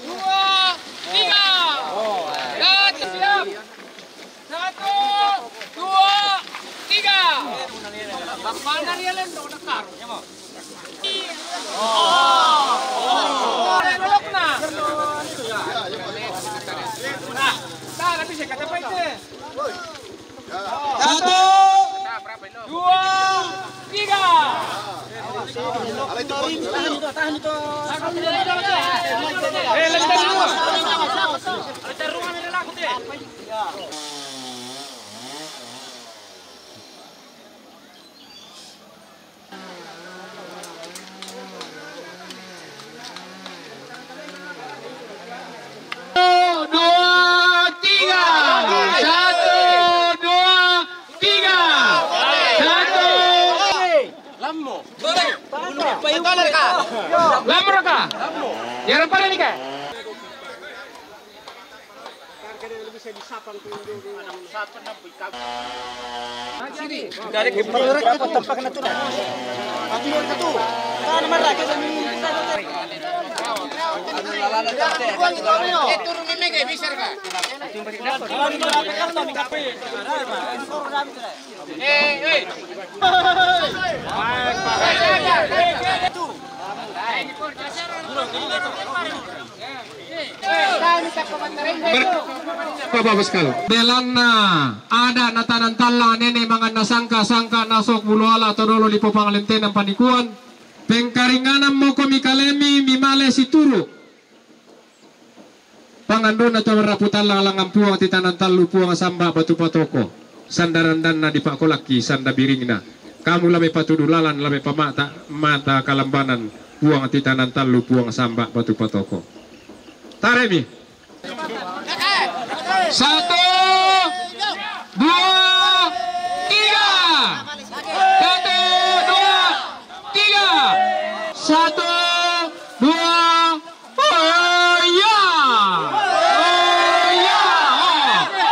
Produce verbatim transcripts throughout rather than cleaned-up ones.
Dua, tiga. Ganti, siap. Satu, dua, tiga. Bang Pandar ya, Len, udah karunya, mau. Nah, nah, tapi saya kata apa itu? Satu, dua, tiga. Eh, lenteng dulu. Satu, dua, tiga. Satu, dua, tiga. Satu. Lammo. Lammo raka. Ya, raka ni ka. Bapak Paskal. Belanna ada na tanantalla nene manganna sangka, sangka nasok bulu ala todolo di popang lentena panikuan. Pengkaringanan moko mi kalemi mi male situru. Pangandona to rapu tallang langan Puang ti tanantallu Puang samba batu patoko. Sanda randanna di pakolakki sanda biringna. Kamu lame patudu lalan lame pamata mata kalambanan Puang ti tanantallu Puang samba batu patoko. Taremi. Satu, dua, tiga. Satu, dua, tiga. Satu, dua, oh iya. Oh iya.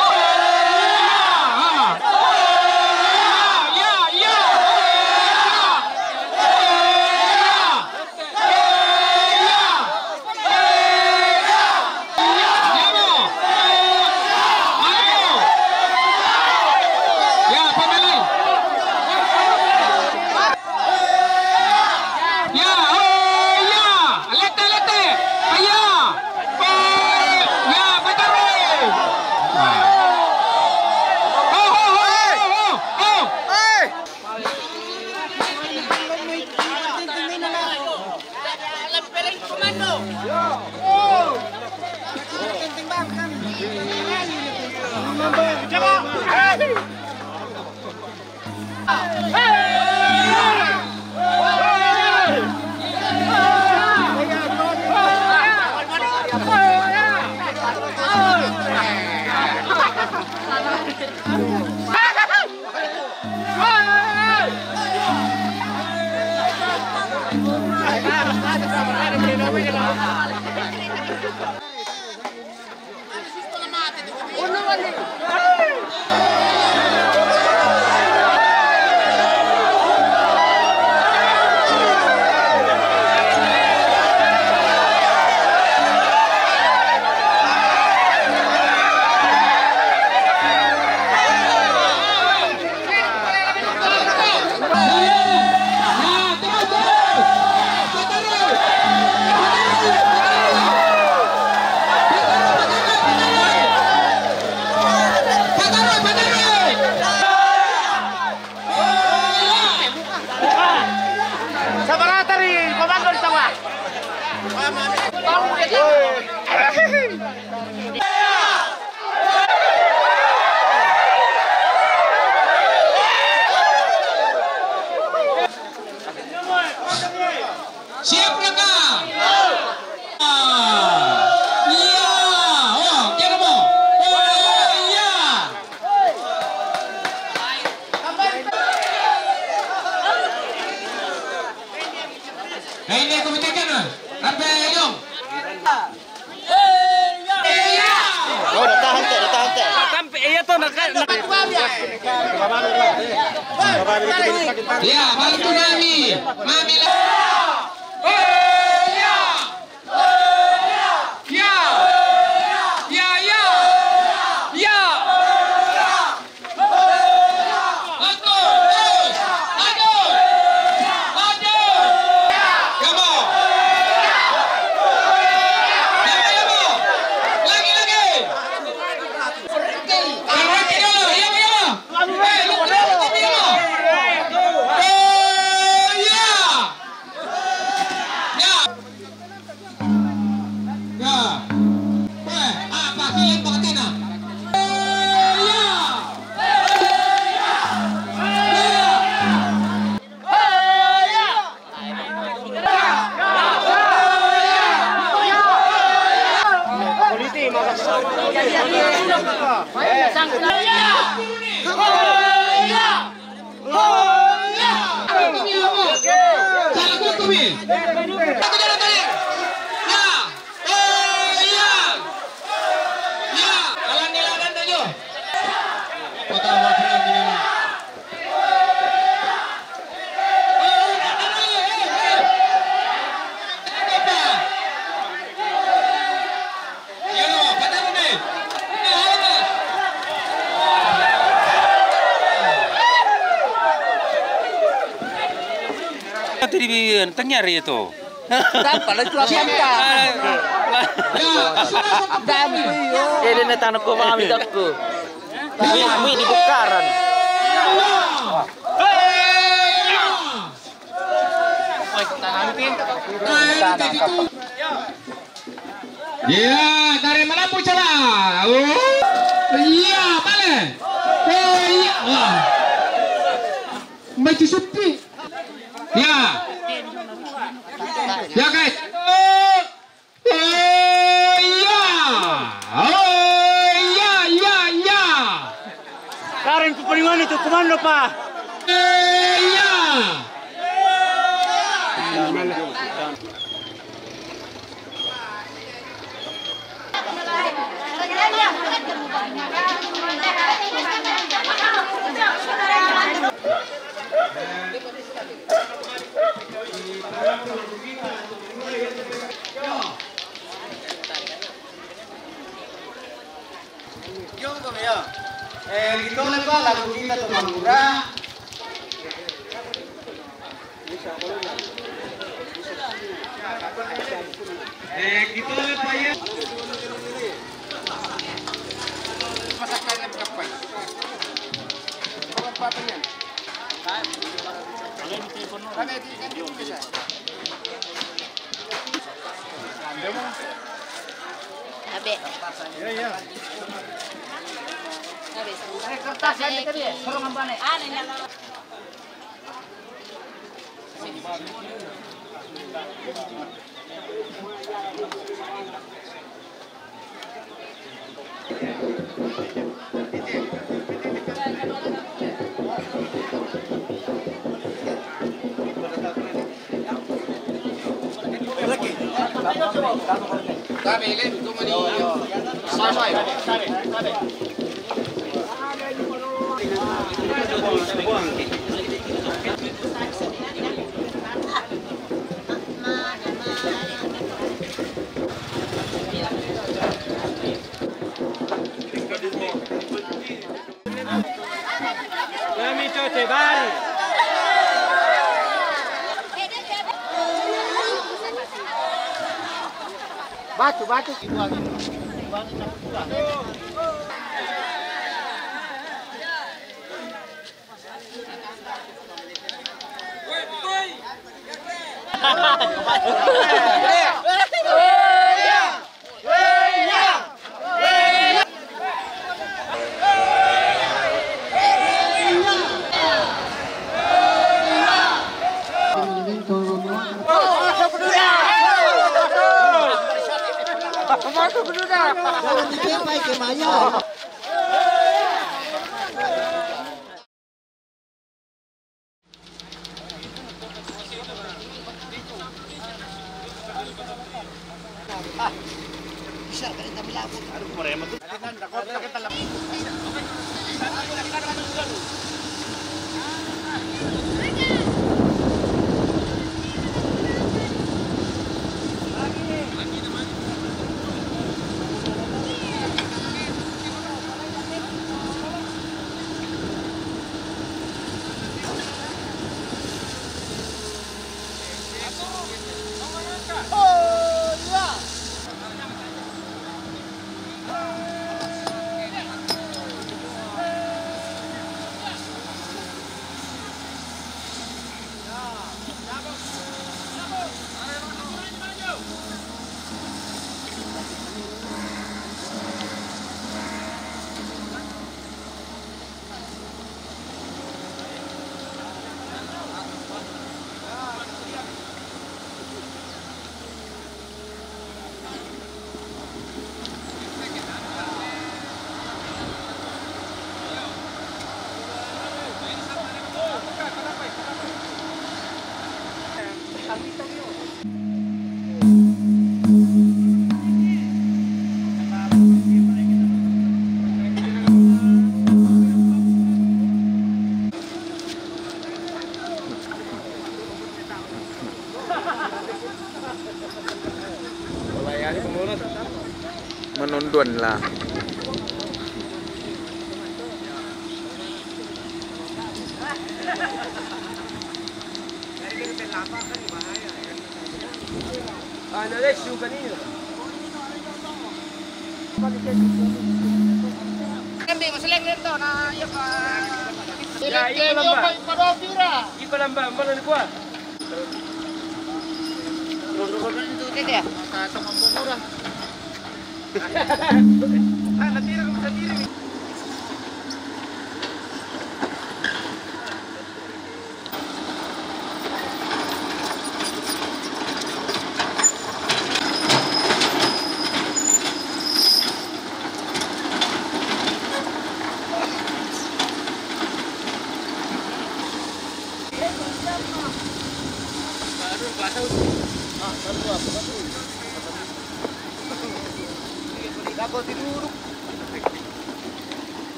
Oh iya. Oh iya. Sabarata ri komando di tengah. Siap, Raka? Iya. Oh, kira mo. Ini komite kana? Apa, Yong? Oh, datang hante, datang hante. Sampai iya tuh nak, nak. Ya, bantu mami. Mami lah. Ya. Ya, ya. Ya. Lanjut, terus. Lanjut. Lanjut. Ya, mau. Ya, mau, ya, mau. Lagi, lagi. Berhenti dulu, ya, ya. Eh, lu berhenti dulu. Eh, ya. Ya. Ya. Eh, apa sih yang pakai nak? Eh, ya. Eh, ya. Tadi tengah hari itu. Tanpa lah itu apa? Jadi netan ko mami dakku. Mi, mi di bukaran. Iya, dari mana pucala? Oh, iya, balik. Oh, iya. Wah. Maju sepi. Ya. Ya, guys. Oh, iya. Oh, iya, iya, iya. Karen, pepeningan itu, komando, Pak. Oh, iya. Yo, to, yo. Eh, kita lepas lagu kita tu, Mangura. Eh, kita lepas ya. Masak kain lepas kapan? Kapan, Pak, ya? Kami di, kami di, bisa. Tabe. Tabe. Kertas yang tadi, suruh ngambane. Ah, ini. Kami cote bari. Batu, batu. Menundun lah. Kami masalah nito na iya pa. Ya, iya, lamba. Iko lamba, mbalo ni kuwa.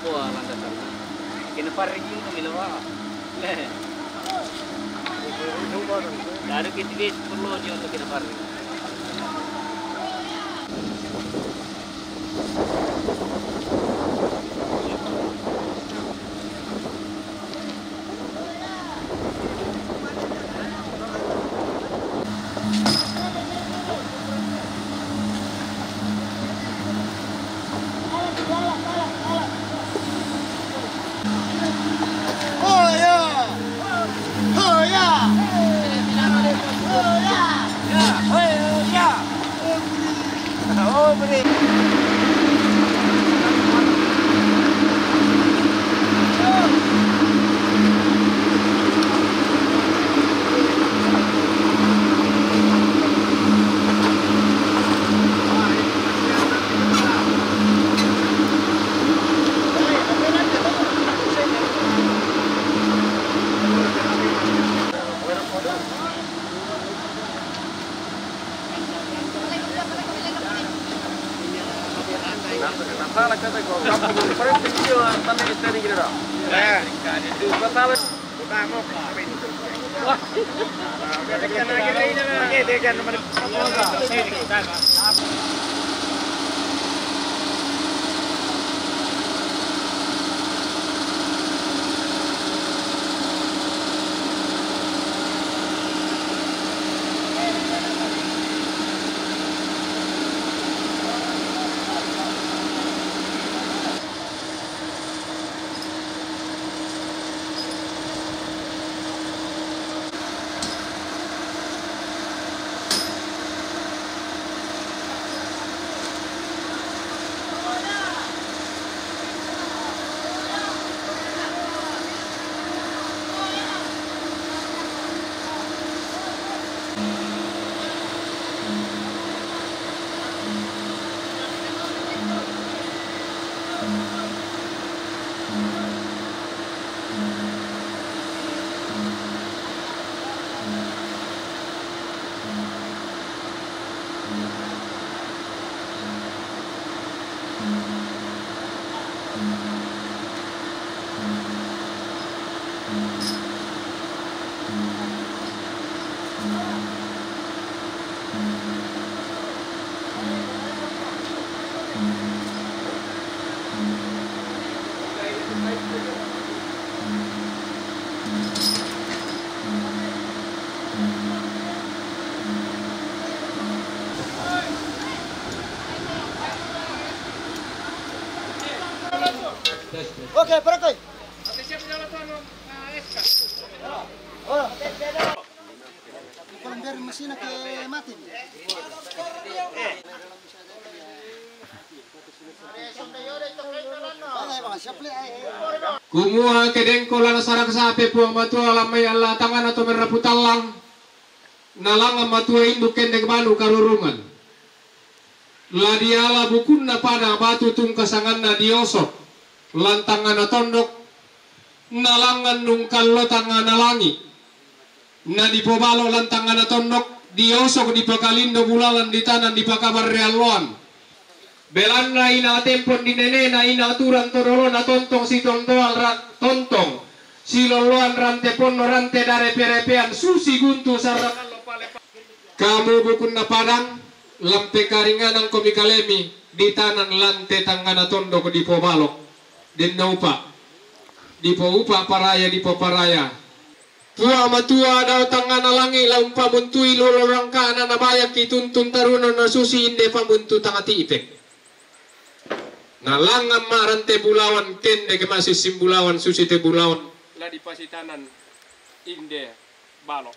Wah, lantasan. Kena parring juga, mila, wah. Leh. Lalu kita perlu juga kena parring. Oke, parakoi. Oh. Paling dari mesin ke mati. Kumua ke dengko lana sarak sape Puang Matua, lamai Allah tangana to merrapu tallang, na langngan matua induk kende balu karurungan. La diala bukunna pada batu tungka sanganna diosok lan tangngana tondok, na langngan nungkallo tangngana langi, na dipobalo lan tangngana tondok, diosok dipakalindo bulalan ditanan dipakabarre alloan. Belanna ina tempon di nenena, ina aturan to dolona tontong sitontoan ra-, tontong silolloan rante ponno rante darepe-repean susi guntu sarra. Kamu bukunna padang, lampekaringanangkomi kalemi, ditanan lante tangngana tondok dipobalo, denna upa, dipoupa paraya, dipoparaya. Puang Matua dao tangngana langi la umpamuntui lolo rangkana nabayakki tuntun taruna nasusi inde pamuntu tangati ipek. Na langngan ma rante bulawan kende ke masissing bulawan susi te bulawan. La dipasitanan inde balo.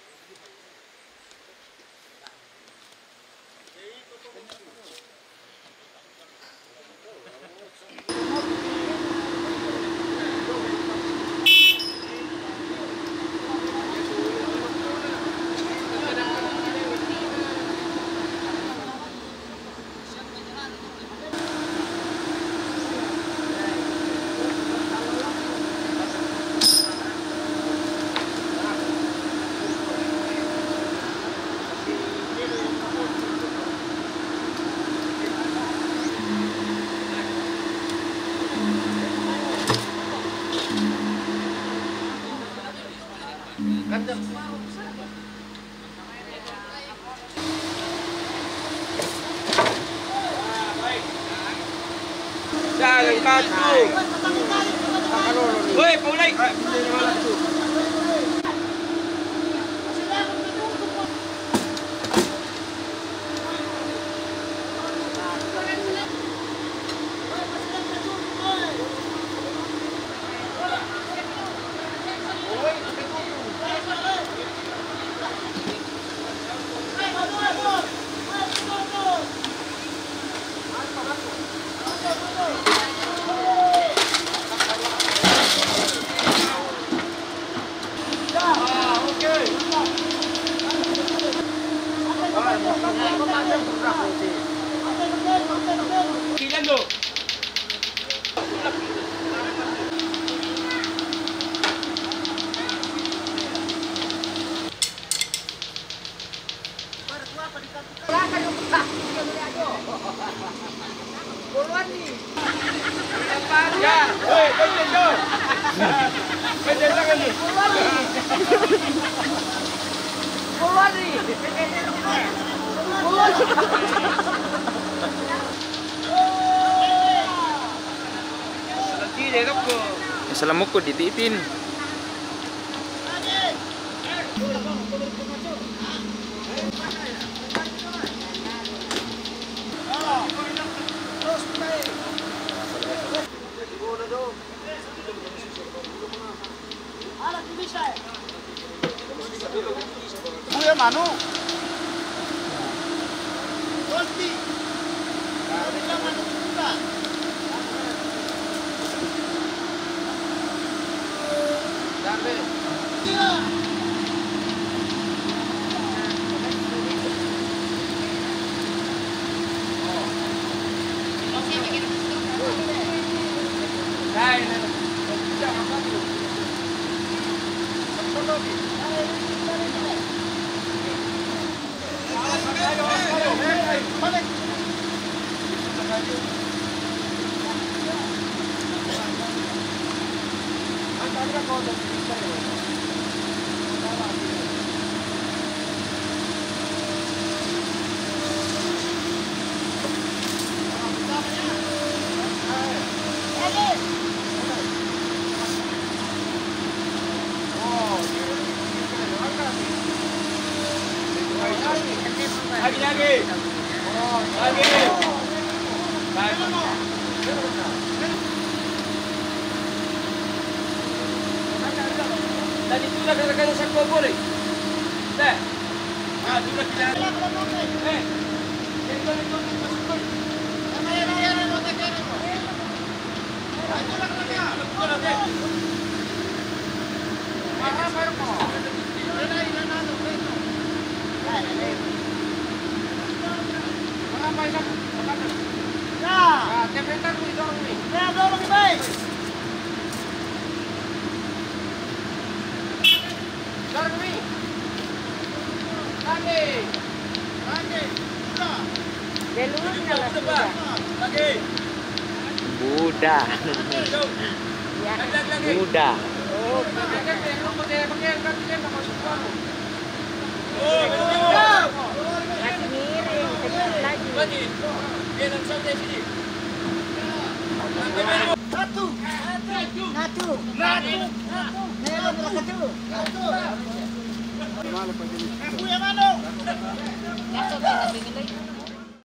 Katu. Woi, paulai. Salamukku di titin. Kuya manu. Roti. Roti manu buka. Lagi, lagi. Lagi. Tadi tu dah kata-kata siapa boleh. Dah. Ah, tu dah kita. Eh. Belum na la suda. Buda. Ya. Buda. Oh, buda. Masih miring, kecil lagi. Satu. Satu. Satu. Satu. Satu.